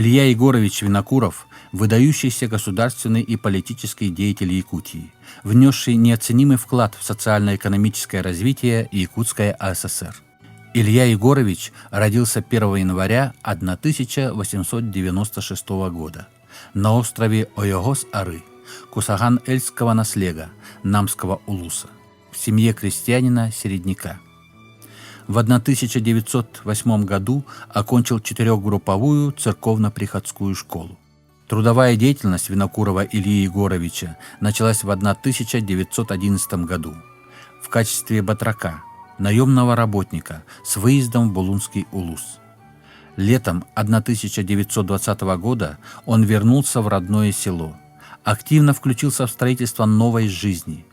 Илья Егорович Винокуров – выдающийся государственный и политический деятель Якутии, внесший неоценимый вклад в социально-экономическое развитие Якутской АССР. Илья Егорович родился 1 января 1896 года на острове Ойогос-Ары Кусаган-Эльского наслега Намского улуса в семье крестьянина-середняка. В 1908 году окончил четырехгрупповую церковно-приходскую школу. Трудовая деятельность Винокурова Ильи Егоровича началась в 1911 году в качестве батрака, наемного работника с выездом в Булунский улус. Летом 1920 года он вернулся в родное село, активно включился в строительство новой жизни.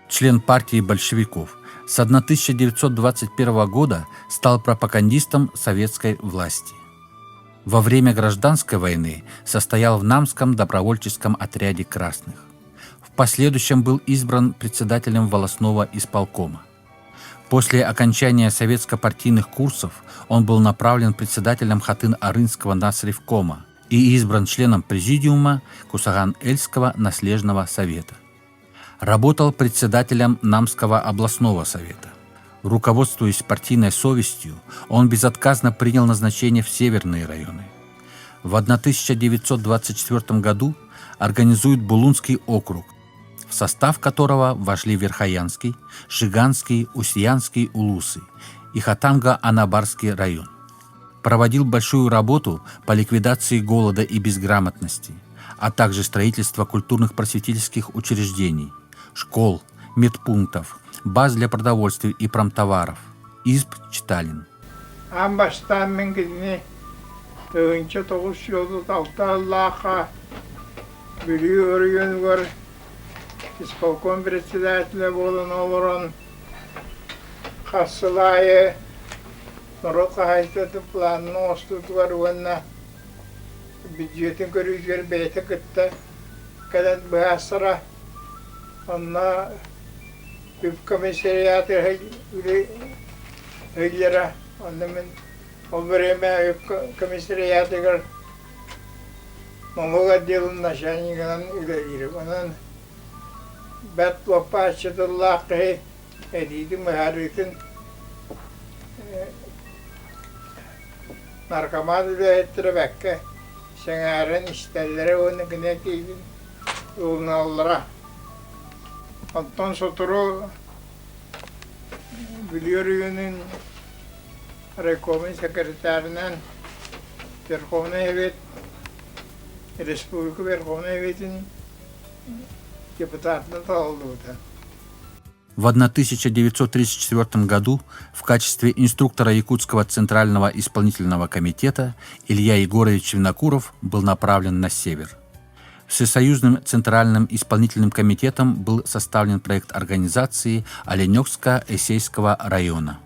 Член партии большевиков, с 1921 года стал пропагандистом советской власти. Во время гражданской войны состоял в Намском добровольческом отряде красных. В последующем был избран председателем волостного исполкома. После окончания советско-партийных курсов он был направлен председателем Хатын-Арынского насревкома и избран членом президиума Кусаган-Эльского наслежного совета. Работал председателем Намского областного совета. Руководствуясь партийной совестью, он безотказно принял назначение в северные районы. В 1924 году организует Булунский округ, в состав которого вошли Верхоянский, Жиганский, Усьянский улусы и Хатанга-Анабарский район. Проводил большую работу по ликвидации голода и безграмотности, а также строительство культурных просветительских учреждений, школ, медпунктов, баз для продовольствия и промтоваров, изб читален. Аан бастаан мин кинини 1906 сыллаахха Бүлүү оройуонугар исполком председателэ буолан олорон хас сыл аайы норуот хаһаайыстыбатын планын оҥостуутугар уонна бүддьүөтүн көрүүтүгэр бэйэтэ кытта кэлэн быһаарсара. Онно үп комиссариаты үлэлиирэ. Онно мин ол бириэмэ үп комиссариатыгар налог отделын начальнигынан үлэлиирим. Онон бэрт лоппааччы тыллаах киһи этиитин быһаарыытын наркоман үлэһиттэрэ бэккэ сэҥээрэн истэллэрэ уонна кини этиитин ылыналлара. Оттон сотору Бүлүү оройуонун райкомун секретарынан Верховнай Совет, Республика Верховнай Советин депутатынан талыллыбыта. В 1934 году в качестве инструктора Якутского Центрального исполнительного комитета Илья Егорович Винокуров был направлен на север. Всесоюзным Центральным исполнительным комитетом был составлен проект организации Оленёкско-Эсейского района.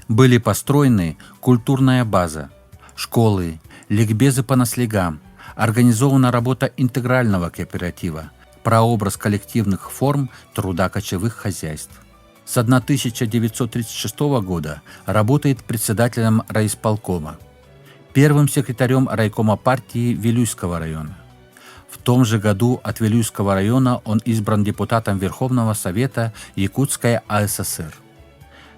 Были построены культурная база, школы, ликбезы по наслегам, организована работа интегрального кооператива, прообраз коллективных форм труда кочевых хозяйств. С 1936 года работает председателем райисполкома, первым секретарем райкома партии Вилюйского района. В том же году от Вилюйского района он избран депутатом Верховного Совета Якутской АССР,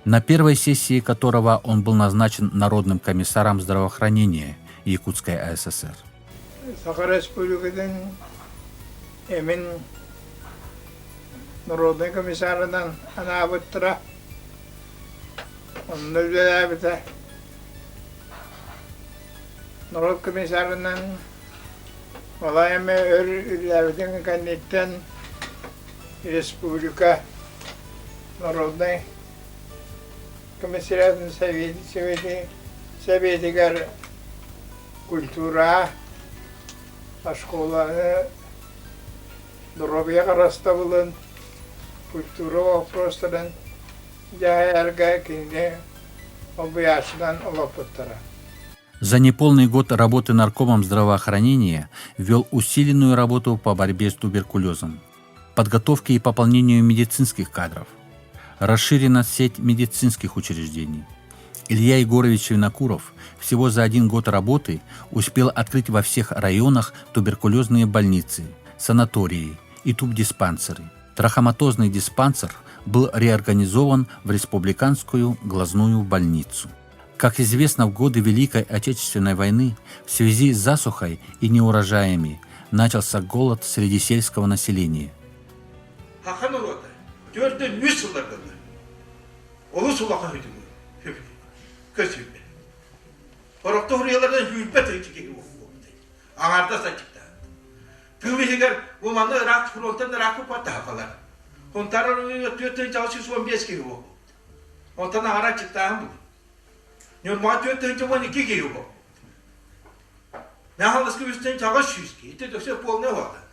на первой сессии которого он был назначен Народным комиссаром здравоохранения Якутской АССР. Саха Республикатын эмин народнай комиссарынан анаабыттара. Онно үлэлээбитэ. Норуот комиссарынан балай эмэ өр үлэлээбитин кэнниттэн республика народнай комиссариатын сэбиэтигэр культура, оскуоланы, доруобуйа харыстабылын, культура вопростарын дьаһайарга кинини олбуйааччынан олоппуттара. За неполный год работы наркомом здравоохранения вел усиленную работу по борьбе с туберкулезом, подготовке и пополнению медицинских кадров. Расширена сеть медицинских учреждений. Илья Егорович Винокуров всего за один год работы успел открыть во всех районах туберкулезные больницы, санатории и тубдиспансеры. Трахоматозный диспансер был реорганизован в Республиканскую глазную больницу. Как известно, в годы Великой Отечественной войны в связи с засухой и неурожаями начался голод среди сельского населения. Саха норуота 403 сылларга олус улахан үтүгү көсүбэ. Орохто хуруйалардан сүүрбэ тыһыынча киһи буолбут. Аҥаардас аччыктаан. Тыыл иһигэр бу манна ыраах фронтан ыраах куппаттаһалар. Хунтаар оройуонугар 4615 киһи буолбут. Онтон аҥара аччыктааһын буолбут. Ньурбаҕа 412 киһи буолбут. Наһалыска үстэн чаҕыс сүүс киһи. Ити өссө полный уһатан.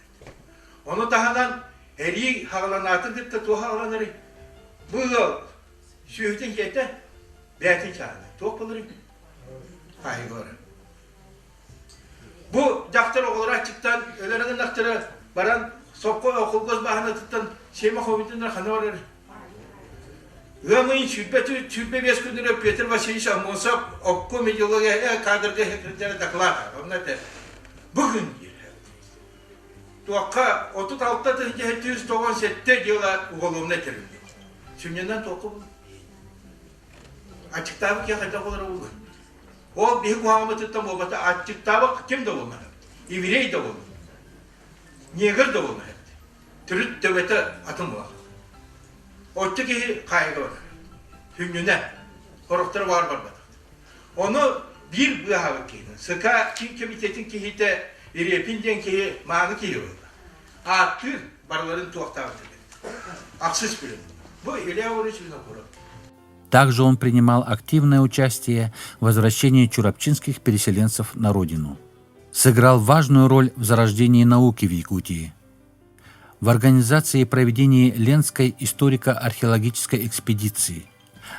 Ону таһынан эрии хаҕаланаатын кытта туох хаҕаланарый? Бу ыал сүөһүтүн дьиэтэ бэйэтин чааһынай. Туох буоларый? Хаайыылара. Бу дьахтар оҕолоро аччыктаан өлөр гыннахтара баран сопхо холкуос бааһынатыттан сиэмэ хомуйтуннар хана барар. Ыам ыйын 25 күнүгэр Петр Васильевич Аммосов обком идеология кадрга секретаря доклад онно этэр. Бу күн диир. Туохха 36 797 дела уголовнай тэрилтэ. Сүнньүнэн туохха бу? Аччыктаабыт киһи хайдах олоро буолуой? Ол биһи куһаҕаммытыттан буолбата аччыктаабыт ким да буолмат. Еврей да буолмат. Негр да буолмат. Төрүт төбөтө атын буолар. Оччо киһи хаайыга барар. Сүнньүнэн. Сорохторо баар барбатах. Ону биир быыһаабыт киһинэн СК Киин кэмитиэтин киһитэ Репин диэн киһи мааны киһи буолла. Ааттыыр барыларын туохтаабыт эбит. Ахсыс күлүм. Бу Илья Егорович Винокуров. Также он принимал активное участие в возвращении чурапчинских переселенцев на родину. Сыграл важную роль в зарождении науки в Якутии. В организации и проведении Ленской историко-археологической экспедиции,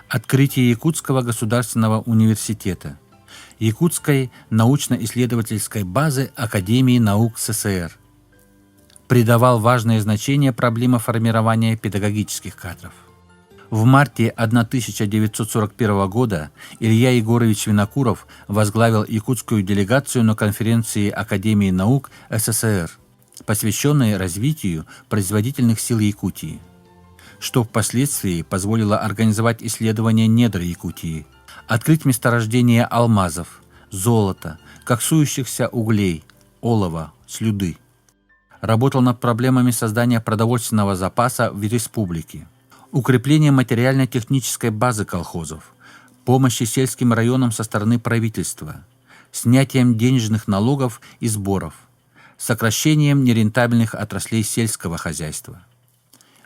открытии Якутского государственного университета, Якутской научно-исследовательской базы Академии наук СССР. Придавал важное значение проблеме формирования педагогических кадров. В марте 1941 года Илья Егорович Винокуров возглавил якутскую делегацию на конференции Академии наук СССР, посвященной развитию производительных сил Якутии, что впоследствии позволило организовать исследования недр Якутии, открыть месторождение алмазов, золота, коксующихся углей, олова, слюды. Работал над проблемами создания продовольственного запаса в республике, укрепления материально-технической базы колхозов, помощи сельским районам со стороны правительства, снятием денежных налогов и сборов, сокращением нерентабельных отраслей сельского хозяйства.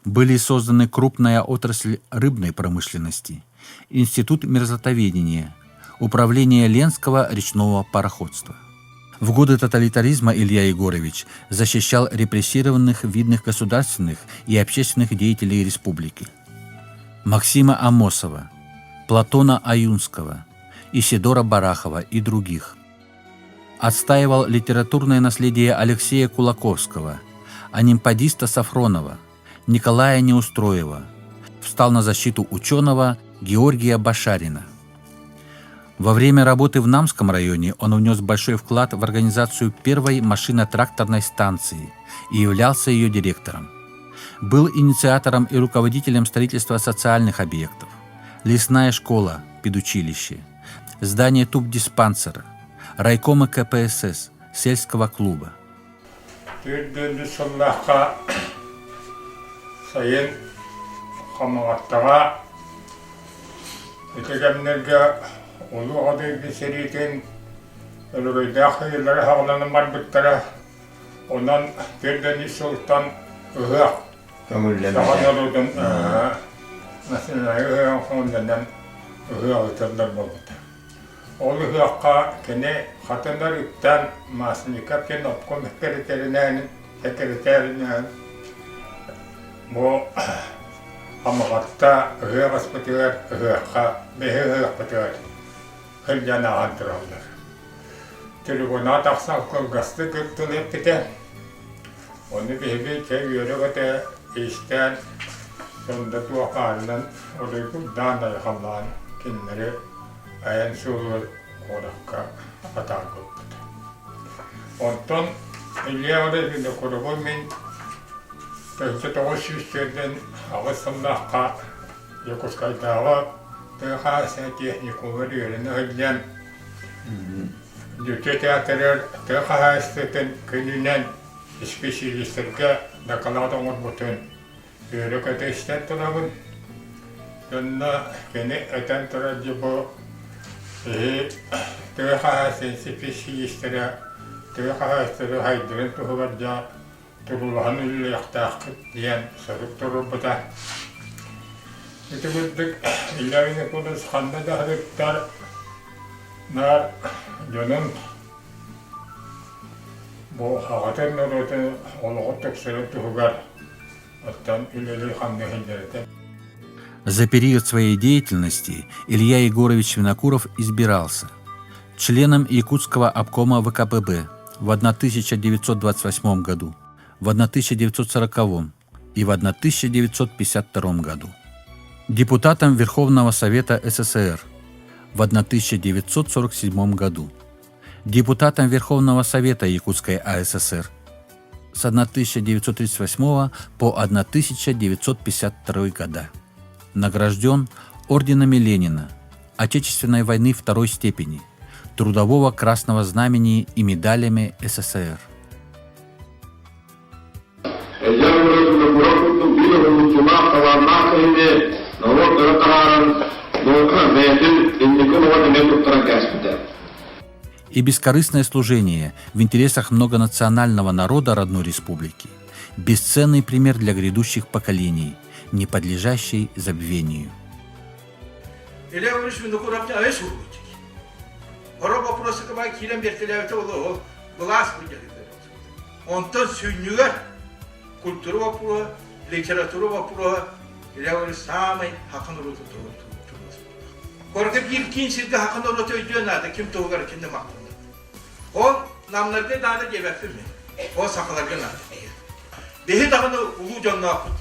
Были созданы крупная отрасль рыбной промышленности, Институт мерзлотоведения, Управление Ленского речного пароходства. В годы тоталитаризма Илья Егорович защищал репрессированных видных государственных и общественных деятелей республики. Максима Амосова, Платона Аюнского, Исидора Барахова и других. Отстаивал литературное наследие Алексея Кулаковского, Анимпадиста Сафронова, Николая Неустроева. Встал на защиту ученого Георгия Башарина. Во время работы в Намском районе он внес большой вклад в организацию первой машино-тракторной станции и являлся ее директором. Был инициатором и руководителем строительства социальных объектов. Лесная школа, педучилище, здание тубдиспансера, райкома КПСС, сельского клуба. Төрдүннү сыллаахха сайын Хамаҕаттаҕа ити кэмнэргэ Улуу Аҕа дойду сэриитин өрөгөйдөөх ыйыллара саҕаланан барбыттара. Онон төрдүннү сылтан ыһыах саха норуотун национальнай ыһыаҕын көҥүллэнэн ыһыах ыытыллар буолбута. Ол ыһыахха кини хатынар үктээн Масленников диэн обком сэкирэтээринээн бу Хамаҕатта ыһыах аспытыгар ыһыахха биһи ыһыахпытыгар сылдьан ааһан тураллар. Трибуна тахсан кылгастык тыл эппитэ. Ону биһиги чэ үөрэ-көтө истэн сонда туох баарынан уруйгурдаан айхаллаан кинилэри. айан суолугар куоракка атаарбыппыт. Онтон Илья Иванович Винокурову мин 1948 сыллаахха Дьокуускайдааҕы тыа хаһаайыстыбатын техникумугар үөрэнэ сылдьан Дьүччэ театрыгар тыа хаһаайыстыбатын күнүнэн исписэлиистэргэ дакылаат оҥорбутун үөрэ-көтө истэн турабын. Дьонно кини этэн турар дьэ бу киһи тыа хаһаайыстыбатын исписэлиистэрэ тыа хаһаайыстыбатын сайдарын туһугар дьэ туруулаһан үлэлиэхтээххит диэн сорук туруорбута. Ити курдук Илья Винокурович ханна да сырыттар наар дьонун бу аҕатын норуотун олоҕун тупсарар туһугар оттон үлэлии-хамныы сылдьар этэ. За период своей деятельности Илья Егорович Винокуров избирался членом Якутского обкома ВКПБ в 1928 году, в 1940 и в 1952 году, депутатом Верховного Совета СССР в 1947 году, депутатом Верховного Совета Якутской АССР с 1938 по 1952 года. Награжден орденами Ленина, Отечественной войны второй степени, Трудового Красного Знамени и медалями СССР. И бескорыстное служение в интересах многонационального народа родной республики – бесценный пример для грядущих поколений, не подлежащий забвению. Илья Иванович Винокуровка айы суруйбут. Хоро боппуруоска баа киирэн биэртэлээбитэ ол былаас Онтон сүнньүгэр культура боппуруоһа, литература боппуруоһа Илья Иванович саамай хакын уруутун Корга биир киин сиргэ хакын урууту өйдүөн наада, ким туһугар ким да махтанна. Ол намнарга наада диэбэппин мин. Ол сахаларга наада. Биһи даҕаны улуу дьонноохпут.